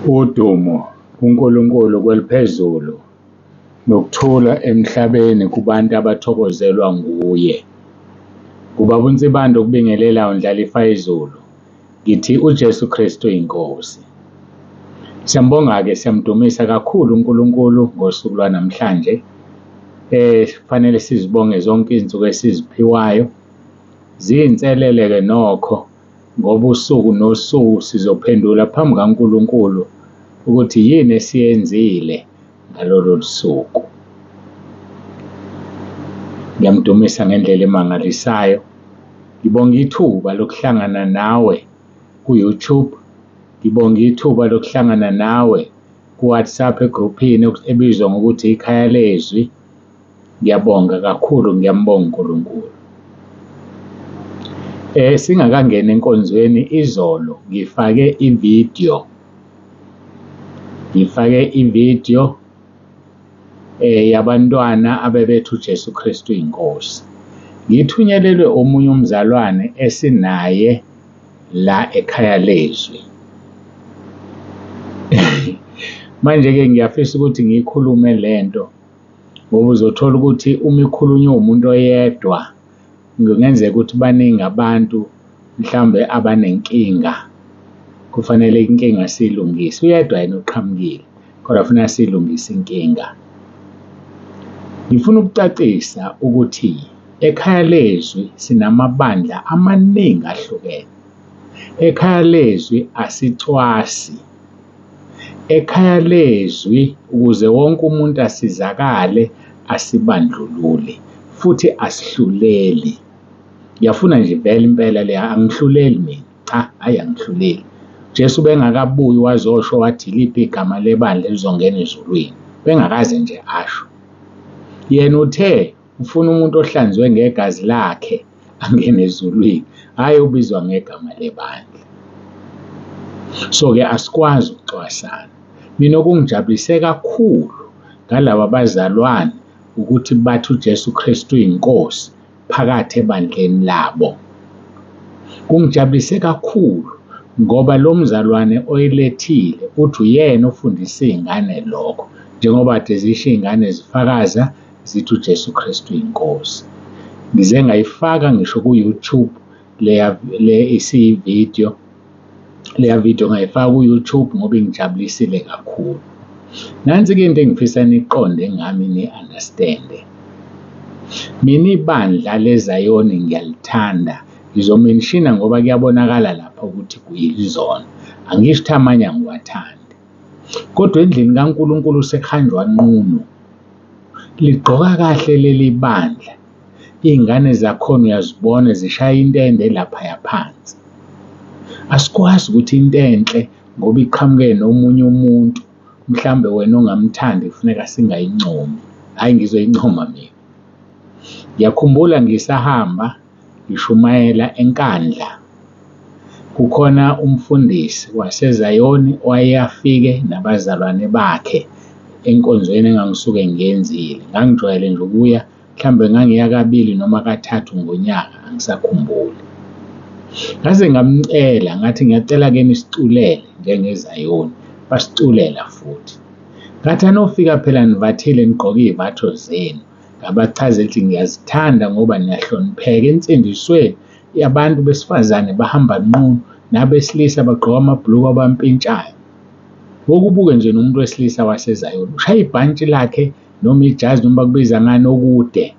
Udumo kuNkulunkulu kweliphezulu nokuthula emhlabeni kubantu abathokozelwa nguye. Ubaba uNsibande okubingelelayo Ndlalifa yezulu, ngithi uJesu Kristu inkosi. Siyambonga-ke, siyamdumisa kakhulu uNkulunkulu ngosuku lwanamhlanje. Kufanele sizibonge zonke izinsuku esiziphiwayo. Ziyinselele-ke nokho ngoba usuku nosuku sizophendula phambi kukaNkulunkulu ukuthi yini esiyenzile ngalolo suku. Ngiyamdumisa ngendlela emangalisayo. Ngibonga ithuba lokuhlangana nawe ku-YouTube, ngibonga ithuba lokuhlangana nawe ku-WhatsApp egruphini ebizwa ngokuthi ikhaya lezwi. Ngiyabonga kakhulu, ngiyambonga uNkulunkulu. Singakangeni enkonzweni izolo ngifake ividiyo, ngifake ividiyo yabantwana abebethi uJesu Kristu inkosi. Ngithunyelelwe omunye umzalwane esinaye la ekhaya lezwi. Manje-ke ngiyafisa ukuthi ngiyikhulume lento ngoba uzothola ukuthi uma ikhulunywa umuntu oyedwa kungenzeka ukuthi baningi abantu mhlawumbe abanenkinga, kufanele inkinga siyilungise. Uyedwa yena oqhamukile kodwa kufuneka siyilungise inkinga. Ngifuna ukucacisa ukuthi ekhaya lezwi sinamabandla amaningi ahlukene. Ekhaya lezwi asicwasi. Ekhaya lezwi ukuze wonke umuntu asizakale asibandlululi futhi asihluleli. Ngiyafuna nje vele impela le, angihluleli mina, cha, hhayi angihluleli. Jesu bengakabuyi wazosho wathi iliphi igama lebandla elizongena ezulwini, bengakaze nje asho. Yena uthe ufuna umuntu ohlanzwe ngegazi lakhe angene ezulwini, hhayi obizwa ngegama lebandla. So-ke asikwazi ukucwasana. Mina okungijabulise kakhulu ngalaba bazalwane ukuthi bathi uJesu Kristu uyinkosi phakathi ebandleni labo. Kungijabulise kakhulu ngoba lo mzalwane oyilethile uthi uyena ofundisa iy'ngane lokho, njengoba kade zisho iy'ngane zifakaza zithi uJesu Kristu uyinkosi. Ngize ngayifaka ngisho ku-YouTube leya le isiyividiyo, leya video ngayifaka ku-YouTube ngoba ingijabulisile kakhulu. Nansi-ke into engifisa niqonde ngami ni-understand-e. Mina ibandla leZayoni ngiyalithanda, ngizomenshina ngoba kuyabonakala lapha ukuthi kuyizona. Angisho ukuthi amanye angiwathandi, kodwa endlini kaNkulunkulu sekuhanjwa nqunu. Ligqoka kahle leli bandla, iy'ngane zakhona uyazibona zishaya intende laphaya phansi. Asikwazi ukuthi into enhle ngoba iqhamuke nomunye umuntu, mhlambe wena ongamthandi kufuneka singayincomi. Hhayi, ngizoyincoma mina. Ngiyakhumbula ngisahamba ngishumayela eNkandla, kukhona umfundisi waseZayoni owayefike nabazalwane bakhe enkonzweni engangisuke ngiyenzile. Ngangijwayele nje ukuya, mhlawumbe ngangiya kabili noma kathathu ngonyaka, angisakhumbuli. Ngaze ngamcela ngathi ngiyacela ke nisiculele njengeZayoni, basiculela futhi. Ngathi anofika phela nivathile nigqoke iy'vatho zenu. Ngabachazela ukuthi ngiyazithanda ngoba niyahlonipheka ensindisweni. Abantu besifazane bahamba nqunu, nabesilisa bagqoka amabhuluku abampintshayo. Woke ubuke nje nomuntu wesilisa waseZayoni, ushaya ibhantshi lakhe noma ijazi noma bakubiza ngani okude.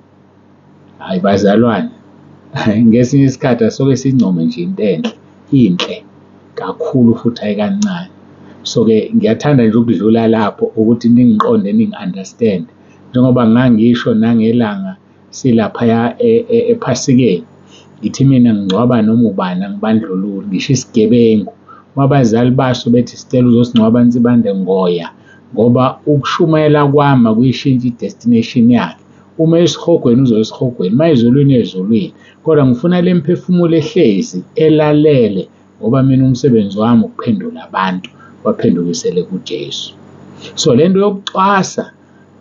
Hhayi bazalwane, ngesinye isikhathi asoke siyincome nje into enhle, inhle kakhulu futhi hhayi kancane. So-ke ngiyathanda nje ukudlula lapho ukuthi ningiqonde ningi-understand. Njengoba ngangisho nangelanga silaphaya ePhasikeni, ngithi mina ngingcwaba noma ubani angibandlululi, ngisho isigebengu. Uma abazali baso bethi sicela uzosingcwaba Nsibande ngoya ngoba ukushumayela kwami akuyishintshi i-destination yakhe. Uma esihogweni uzoya esihogweni, uma ezulwini ezulwini. Kodwa ngifuna le mphefumulo ehlezi elalele ngoba mina umsebenzi wami ukuphendula abantu baphendukisele kuJesu. So le nto yokucwasa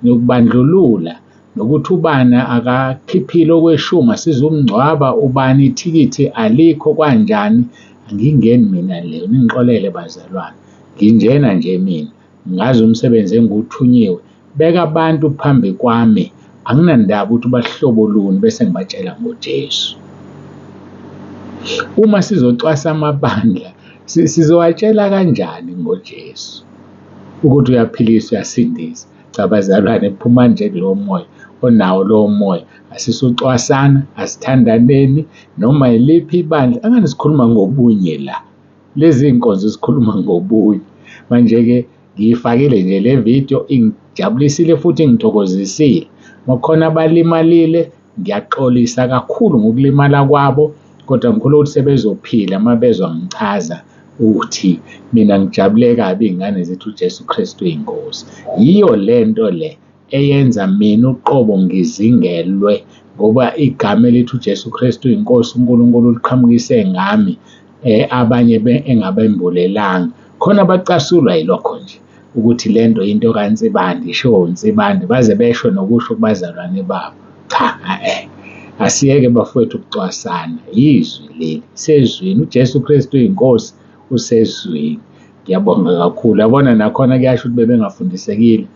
nokubandlulula nokuthi ubani akakhiphile okweshumi asizumngcwaba, ubani ithikithi alikho kwanjani, Angingeni mina leyo, ningixolele bazalwane. Nginjena nje mina, ngazi umsebenzi engiwuthunyiwe. Beka abantu phambi kwami, anginandaba ukuthi bahlobo luni bese ngibatshela ngoJesu. Uma sizocwasa amabandla, sizowatshela kanjani ngoJesu ukuthi uyaphilisa, uyasindisa? Cha bazalwane, phumani nje kulowo moya onawo lowo moya. Asisucwasana, asithandaneni noma yiliphi ibandla. Angani sikhuluma ngobunye la, lezi iy'nkonzo zikhuluma ngobunye. Manje-ke ngiyifakile nje le video, ingijabulisile futhi ingithokozisile. Makukhona abalimalile, ngiyaxolisa kakhulu ngokulimala kwabo, kodwa ngikholwa ukuthi sebezophila uma bezwa ngichaza ukuthi mina ngijabule kabi iy'ngane zithi uJesu Kristu uyinkosi. Yiyo le nto le eyenza mina uqobo ngizingelwe ngoba igama elithi uJesu Kristu uyinkosi uNkulunkulu uliqhamukise ngami abanye engabembulelanga. Khona bacasulwa yilokho nje ukuthi le nto into kaNsibande, ishiwo uNsibande, baze besho nokusho kubazalwane babo. Cha, e-e, asiyeke bafowethu ukucwasana, yizwi leli, sezwini. UJesu Kristu uyinkosi, usezwini. Ngiyabonga kakhulu. Yabona nakhona kuyasho ukuthi bebengafundisekile.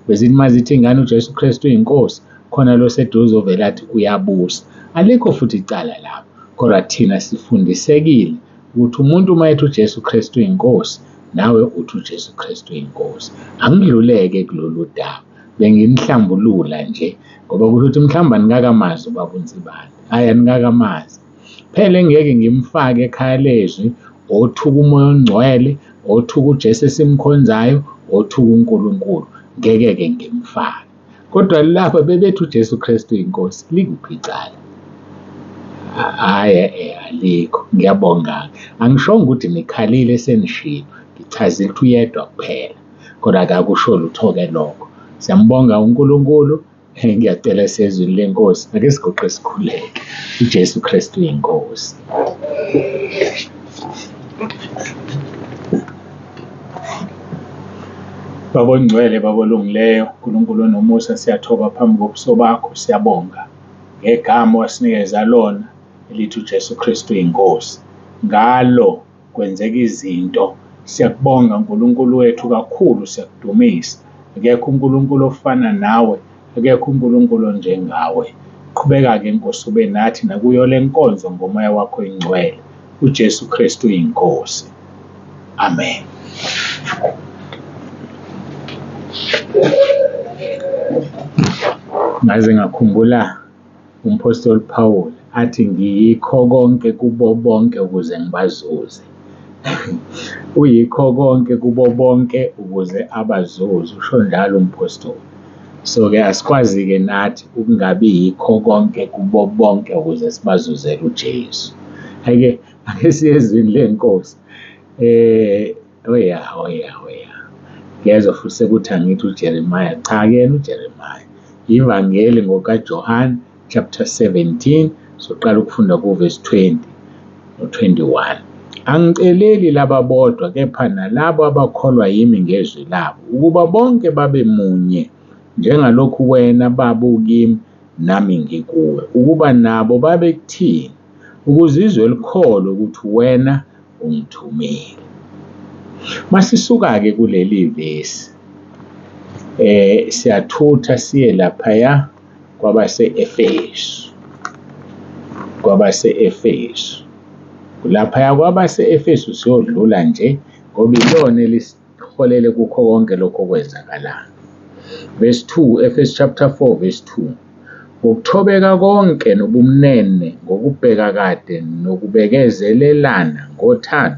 Bezithi uma zithi ingane uJesu Kristu uyinkosi, khona lo seduze ovele athi uyabusa. Alikho futhi icala lapho, kodwa thina sifundisekile ukuthi umuntu uma ethi uJesu Kristu uyinkosi, nawe uthi uJesu Kristu uyinkosi. Angidluleke kulolu daba, benginihlambulula nje ngoba kusho ukuthi mhlawumbe anikakamazi ubaba uNsibande. Hhayi, anikakamazi. Phela engeke ngimfake ekhaya lezwi othuka uMoya oNgcwele, othuka uJesu esimkhonzayo, othuka uNkulunkulu. Ngeke-ke ngimfake. Kodwa laba bebethi uJesu Kristu uyinkosi, likuphi icala? Hhayi, e-e, alikho. Ngiyabonga-ke. Angishongo ukuthi nikhalile senishilo, ngichazile ukuthi uyedwa kuphela. Kodwa-ke akusho lutho-ke lokho. Siyambonga uNkulunkulu. Ngiyacela sezwini lenkosi, ake siguqe sikhuleke. UJesu Kristu uyinkosi. Baba ongcwele, Baba olungileyo, Nkulunkulu onomusa, siyathoba phambi kobuso bakho, siyabonga ngegama owasinikeza lona elithi uJesu Kristu uyinkosi. Ngalo kwenzeka izinto. Siyakubonga Nkulunkulu wethu kakhulu, siyakudumisa. Akekho uNkulunkulu ofana nawe, akekho uNkulunkulu onjengawe. Qhubeka-ke Nkosi ube nathi nakuyo le nkonzo ngomoya wakho oyingcwele. UJesu Kristu uyinkosi. Amen. Ngaze ngakhumbula umphostoli Paul athi ngiyikho konke kubo bonke ukuze ngibazuze. Uyikho konke kubo bonke ukuze abazuze, usho njalo umphostoli. So-ke asikwazi-ke nathi ukungabi yikho konke kubo bonke ukuze sibazuzele uJesu. Hhayi-ke ake siye ezwini lenkosi. Oya, oya, oya. Ngiyezwa futhi sekuthi angithi uJeremiah. Cha, akuyena uJeremiah. Ivangeli ngokaJohane chapter 17 soqala ukufunda kuvesi 20 no-21. Angiceleli laba bodwa kepha nalabo abakholwa yimi ngezwi labo, ukuba bonke babe munye, njengalokhu wena Baba ukimi nami ngikuwe, ukuba nabo babe kuthina, ukuze izwe likholwe ukuthi wena ungithumile. Masisuka-ke kuleli vesi, siyathutha siye laphaya kwabase-Efesu, kwabase-Efesu. Laphaya kwabase-Efesu siyodlula nje ngoba ilona elisiholele kukho konke lokhu okwenzakalayo. Verse 2, Efesu chapter 4 verse 2. Ngokuthobeka konke nobumnene, ngokubheka kade nokubekezelelana ngothando,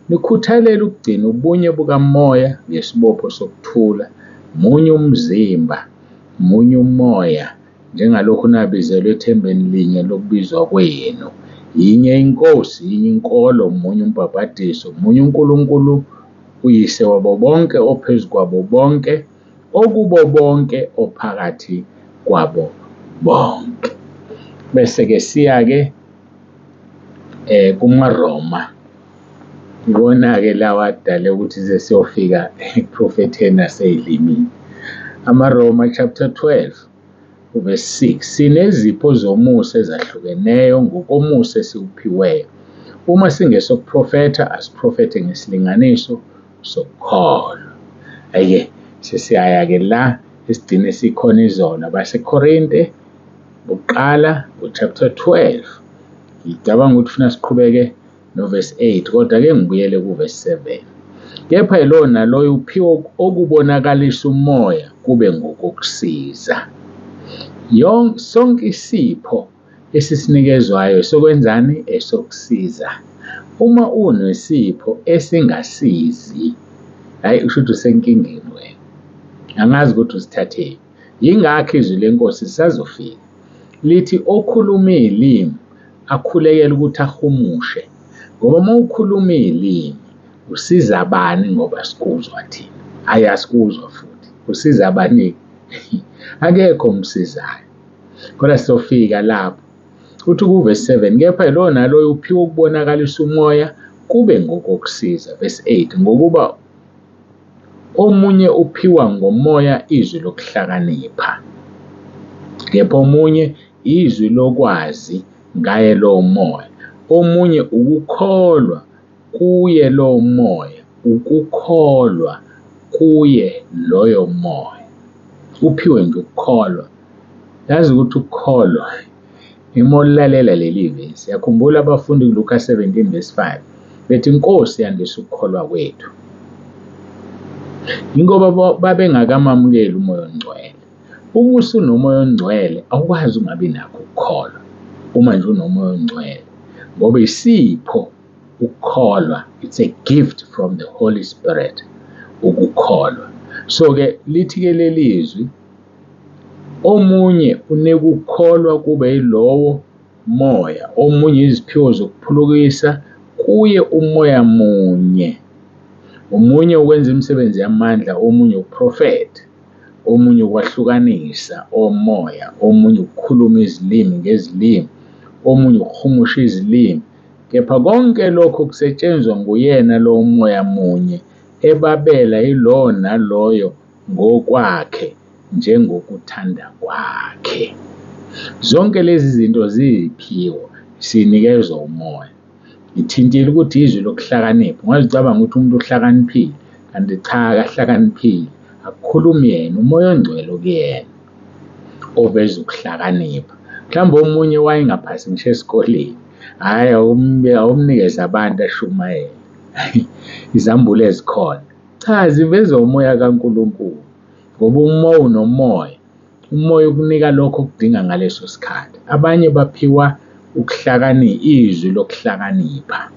nikhuthalele ukugcina ubunye bukaMoya ngesibopho sokuthula, munye umzimba, munye umoya, njengalokhu nabizelwa ethembeni linye lokubizwa kwenu. Yinye iNkosi, yinye inkolo, munye umbhabhadiso, munye uNkulunkulu uYise wabo bonke, ophezu kwabo bonke, okubo bonke, ophakathi kwabo bonke. Bese-ke siya-ke kumaRoma. Iwona-ke lawa adale ukuthi size siyofika ekuprofetheni nasey'limini. AmaRoma chapter 12 verse 6, sinezipho zomusa ezahlukeneyo ngokomusa esiwuphiweyo. Uma singesokuprofetha, asiprofethe ngesilinganiso sokukholwa. Hhayi-ke sesiyaya-ke la esigcine sikhona izolo, abaseKorinte bokuqala ngo-chapter 12. Ngicabanga ukuthi funa siqhubeke novesi 8, kodwa ake ngibuyele kuvesi 7. Kepha yilowo naloyo uphiwa okubonakalisa umoya kube ngokokusiza. Sonke isipho esisinikezwayo sokwenzani? Esokusiza. Uma unesipho esingasizi, hhayi kusho ukuthi usenkingeni wena. Angazi ukuthi usithathephi. Yingakho izwi lenkosi lisazofika lithi okhuluma iy'limi akhulekele ukuthi ahumushe ngoba uma ukhuluma iy'limi usiza bani ngoba sikuzwa thina? Hhayi asikuzwa futhi. Usiza bani? Akekho omsizayo. Kodwa sizofika lapho. Uthi kuvesi 7, kepha yilowo naloyo uphiwa ukubonakalisa umoya kube ngokokusiza. Verse 8, ngokuba omunye uphiwa ngomoya izwi lokuhlakanipha, kepha omunye izwi lokwazi ngaye lowo moya, omunye ukukholwa kuye lowo moya, ukukholwa kuye loyo moya. Uphiwe nje ukukholwa. Yazi ukuthi ukukholwa uma ulalela leli vesi, yakhumbula abafundi kuLuka 17 verse 5 bethi inkosi yandisa ukukholwa kwethu. Ingoba babengakamamukeli umoya ongcwele. Uma usunomoya ongcwele awukwazi ungabi nakho ukukholwa uma nje unomoya ongcwele ngoba isipho ukukholwa it's a gift from the Holy Spirit ukukholwa. So-ke lithi-ke leli zwi omunye unika ukukholwa kube yilowo moya, omunye iziphiwo zokuphulukisa kuye umoya munye. Omunye ukwenza imisebenzi yamandla, omunye ukuprofetha, omunye ukwahlukanisa omoya, omunye ukukhuluma izilimi ngezilimi, omunye ukuhumusha izilimi. Kepha konke lokho kusetshenzwa nguyena lowo moya munye, ebabela yilowo naloyo ngokwakhe njengokuthanda kwakhe. Zonke lezi zinto ziyiphiwo, sinikezwa umoya. Ngithintile ukuthi izwi lokuhlakanipha. Ungazicabanga ukuthi umuntu uhlakaniphile, kanti cha akahlakaniphile. Akukhulumi yena, umoya ongcwele okuyena oveza ukuhlakanipha. Mhlawumbe omunye wayengaphasi ngisho esikoleni, hhayi awumnikeze abantu ashumayele. Izambulo ezikhona. Cha, ziveza umoya kaNkulunkulu ngoba uma unomoya, umoya ukunika lokho okudinga ngaleso sikhathi. Abanye baphiwa izwi lokuhlakanipha,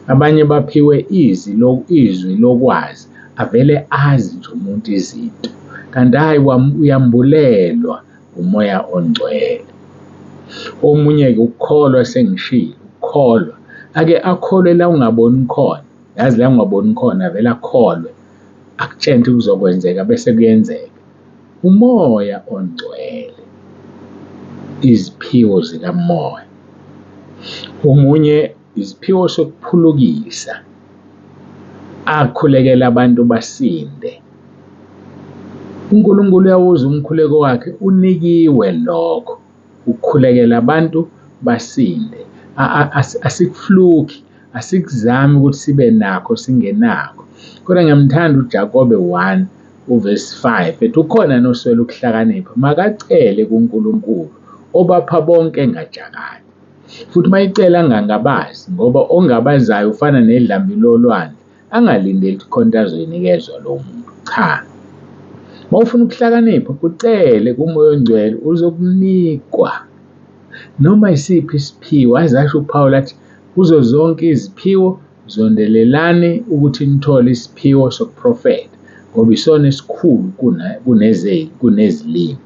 abanye baphiwe izwi izwi lokwazi, avele azi nje umuntu izinto. Kanti hhayi uyambulelwa umoya ongcwele. Omunye-ke ukukholwa sengishilo, ukukholwa. Ake akholwe la ungaboni khona. Yazi la ungaboni khona vele akholwe, akutshene ukuthi kuzokwenzeka bese kuyenzeka. Umoya ongcwele, iziphiwo zikamoya. Omunye isiphiwo sokuphulukisa, akhulekele abantu basinde. UNkulunkulu uyawuzwa umkhuleko wakhe, unikiwe lokho ukukhulekela abantu basinde. Asikufluki, asikuzami ukuthi sibe nakho singenakho. Kodwa ngiyamthanda uJakobe 1 uvesi 5 ethi ukhona noswele ukuhlakanipha makacele kuNkulunkulu obapha bonke engajakali. Futhi uma ecela angangabazi ngoba ongabazayo ufana nedlambi lolwandle angalindeli ukuthi khona into azoyinikezwa lowo muntu. Cha. Uma ufuna ukuhlakanipha kucele kuMoya oNgcwele uzokunikwa noma isiphi isiphiwo. Aze asho uPaul athi kuzo zonke iziphiwo zondelelani ukuthi nithole isiphiwo sokuprofetha ngoba isona esikhulu kunezilimi.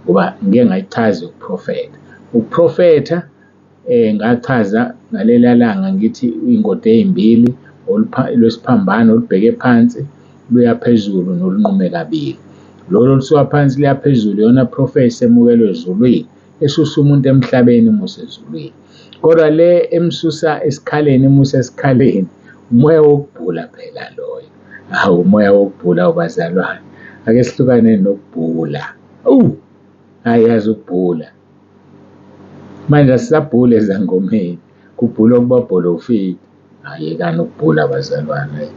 Ngoba ngike ngayichaza ukuprofetha. Ukuprofetha ngachaza ngalela langa ngithi iy'ngodo ey'mbili lwesiphambano olubheke phansi luya phezulu nolunqume kabili. Lolu olusuka phansi luya phezulu iyona prophecy emukelwe ezulwini esusa umuntu emhlabeni imuse ezulwini. Kodwa le emsusa esikhaleni imusa esikhaleni umoya wokubhula phela loyo. Hawu umoya wokubhula bazalwane. Ake sihlukane nokubhula. Awu, hhayi yazi ukubhula. Manje asisabhuli ezangomeni. Kubhulwa kubabholofiti. Ayekani ukubhula bazalwane.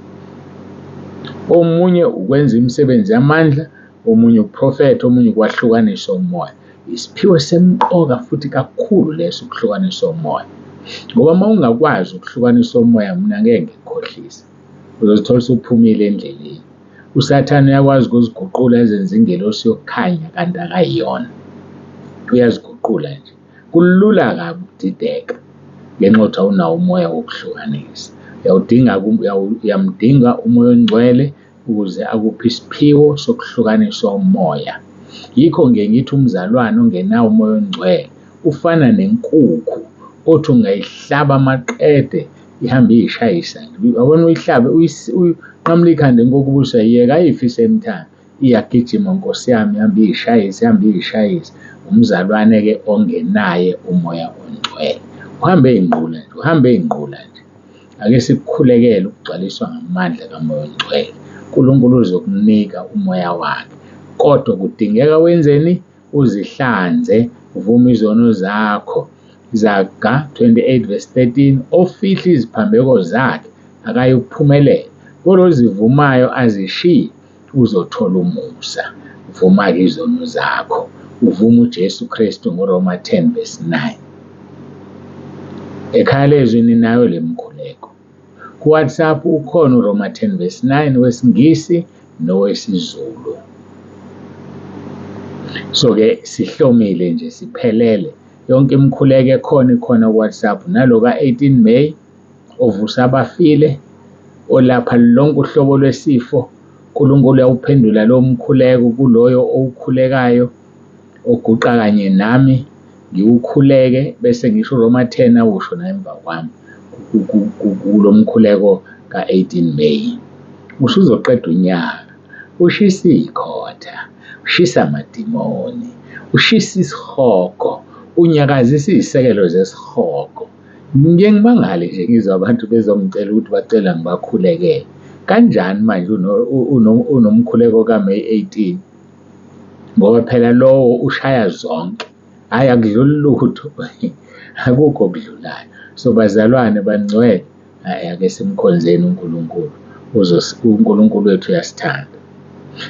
Omunye ukwenza imisebenzi yamandla, omunye ukuprofetha, omunye ukwahlukanisa umoya. Isiphiwo semqoka futhi kakhulu leso ukuhlukanisa umoya. Ngoba uma ungakwazi ukuhlukanisa umoya, mina ngeke ngikukhohlise. Uzozithola usuphumile endleleni. USathane uyakwazi ukuziguqula ezenze ingelosi yokukhanya kanti akayiyona. Uyaziguqula nje. Kulula kabi ukudideka ngenxa yokuthi awunawo umoya wokuhlukanisa. Uyawudinga uyamdinga umoya ongcwele ukuze akuphe isiphiwo sokuhlukanisa umoya. Yikho ngiye ngithi umzalwane ongenawo umoya ongcwele ufana nenkukhu othi ungayihlaba maqede ihambe iyishayisa nje. Uyabona uyihlabe uyinqamule ikhanda inkukhu ubusuyayiyeka ayifi same time. Iyagijima Nkosi yami ihambe iyishayisa, ihambe iyishayisa. Umzalwane-ke ongenaye umoya ongcwele. Uhambe ey'nqula nje, uhambe ey'nqula nje. Ake sikukhulekele ukugcwaliswa ngamandla kamoya ongcwele. uNkulunkulu uzokunika umoya wakhe. Kodwa kudingeka wenzeni? Uzihlanze, uvume izono zakho. Zaga 28 verse 13, ofihla iziphambeko zakhe akayukuphumelela, kodwa ozivumayo azishiye uzothola umusa. Vuma-ke izono zakho, uvume uJesu Kristu ngoRoma 10 verse 9. Ekhaya lezwi ninayo le mkhuleko. Ku-WhatsApp ukhona uRoma 10 verse 9 wesiNgisi nowesiZulu. So-ke sihlomile nje siphelele. Yonke imikhuleko ekhona ikhona ku-WhatsApp nalo ka-18 May ovusa abafile olapha lonke uhlobo lwesifo. uNkulunkulu uyawuphendula lowo mkhuleko kuloyo owukhulekayo oguqa kanye nami ngiwukhuleke bese ngisho uRoma 10 awusho naye emva kwami kulo mkhuleko ka-18 May. Usuzoqeda unyaka ushisa ikhotha, ushisa amadimoni, ushisa isihogo, unyakazisa izisekelo zesihogo. Ngiye ngimangale nje ngizwe abantu bezongicela ukuthi bacela ngibakhulekele. Kanjani manje unomkhuleko kaMay 18? Ngoba phela lowo ushaya zonke. Hhayi akudluli lutho. Akukho okudlulayo. So bazalwane bangcwele, hhayi ake simkhonzeni uNkulunkulu. UNkulunkulu wethu uyasithanda.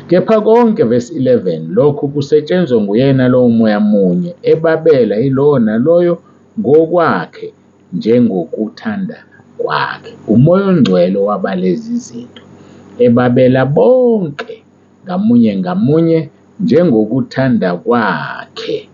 Kepha konke verse 11 lokhu kusetshenzwa nguyena lowo moya munye ebabela yilowo naloyo ngokwakhe njengokuthanda kwakhe. Umoya ongcwele owaba lezi zinto ebabela bonke ngamunye ngamunye njengokuthanda kwakhe.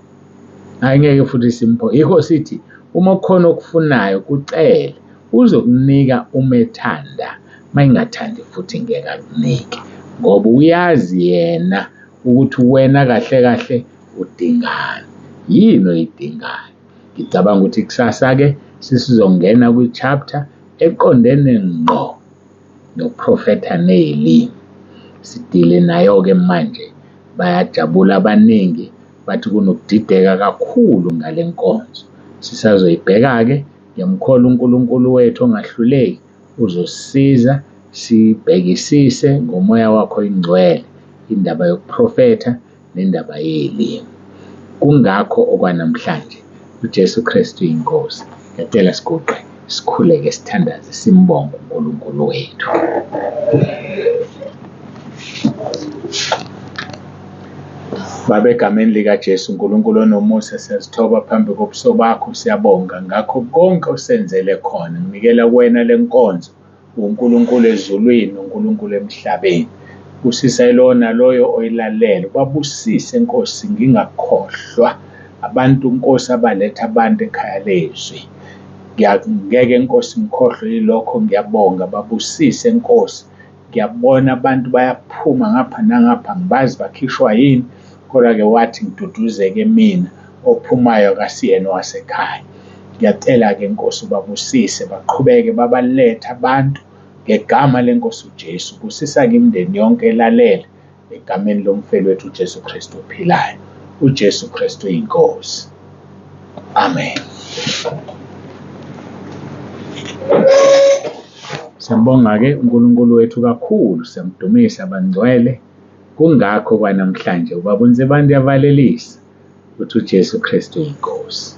Angeke futhi simpho. Yikho sithi uma kukhona okufunayo kucele uzokunika uma ethanda, uma engathandi futhi ngeke akunike ngoba uyazi yena ukuthi wena kahle kahle udingani, yini oyidingayo. Ngicabanga ukuthi kusasa-ke sesizongena kwi-chapter eqondene ngqo nokuprofetha ney'limi. Sidile nayo-ke manje, bayajabula abaningi bathi kunokudideka kakhulu ngale nkonzo. Sisazoyibheka-ke, ngiyamkholwa uNkulunkulu wethu ongahluleki uzosisiza sibhekisise ngomoya wakho oyingcwele indaba yokuprofetha nendaba yey'limi. Kungakho okwanamhlanje uJesu Kristu iNkosi. Ngiyacela siguqe sikhuleke sithandaze simbonge uNkulunkulu wethu. Baba, egameni likaJesu uNkulunkulu onomusa siyazithoba phambi kobuso bakho siyabonga ngakho konke osenzele khona. Nginikela kuwena le nkonzo uNkulunkulu ezulwini, uNkulunkulu emhlabeni. Busisa yilowo naloyo oyilalele. Babusise Nkosi ngingakhohlwa abantu Nkosi abaletha abantu ekhaya lezwi. Ngeke Nkosi ngikhohlwe yilokho ngiyabonga babusise Nkosi. Ngiyabona abantu bayaphuma ngapha nangapha ngibazi bakhishwa yini kodwa-ke wathi ngiduduzeke mina ophumayo akasiyena owasekhaya. Ngiyacela-ke Nkosi ubabusise baqhubeke babalethe abantu ngegama lenkosi uJesu. Busisa-ke imindeni yonke elalele egameni lomfeli wethu uJesu Kristu ophilayo. uJesu Kristu iNkosi. Amen. Siyambonga-ke uNkulunkulu wethu kakhulu, siyamdumisa bangcwele. Kungakho kwanamhlanje ubaba uNsibande uyavalelisa ukuthi uJesu Kristu iNkosi.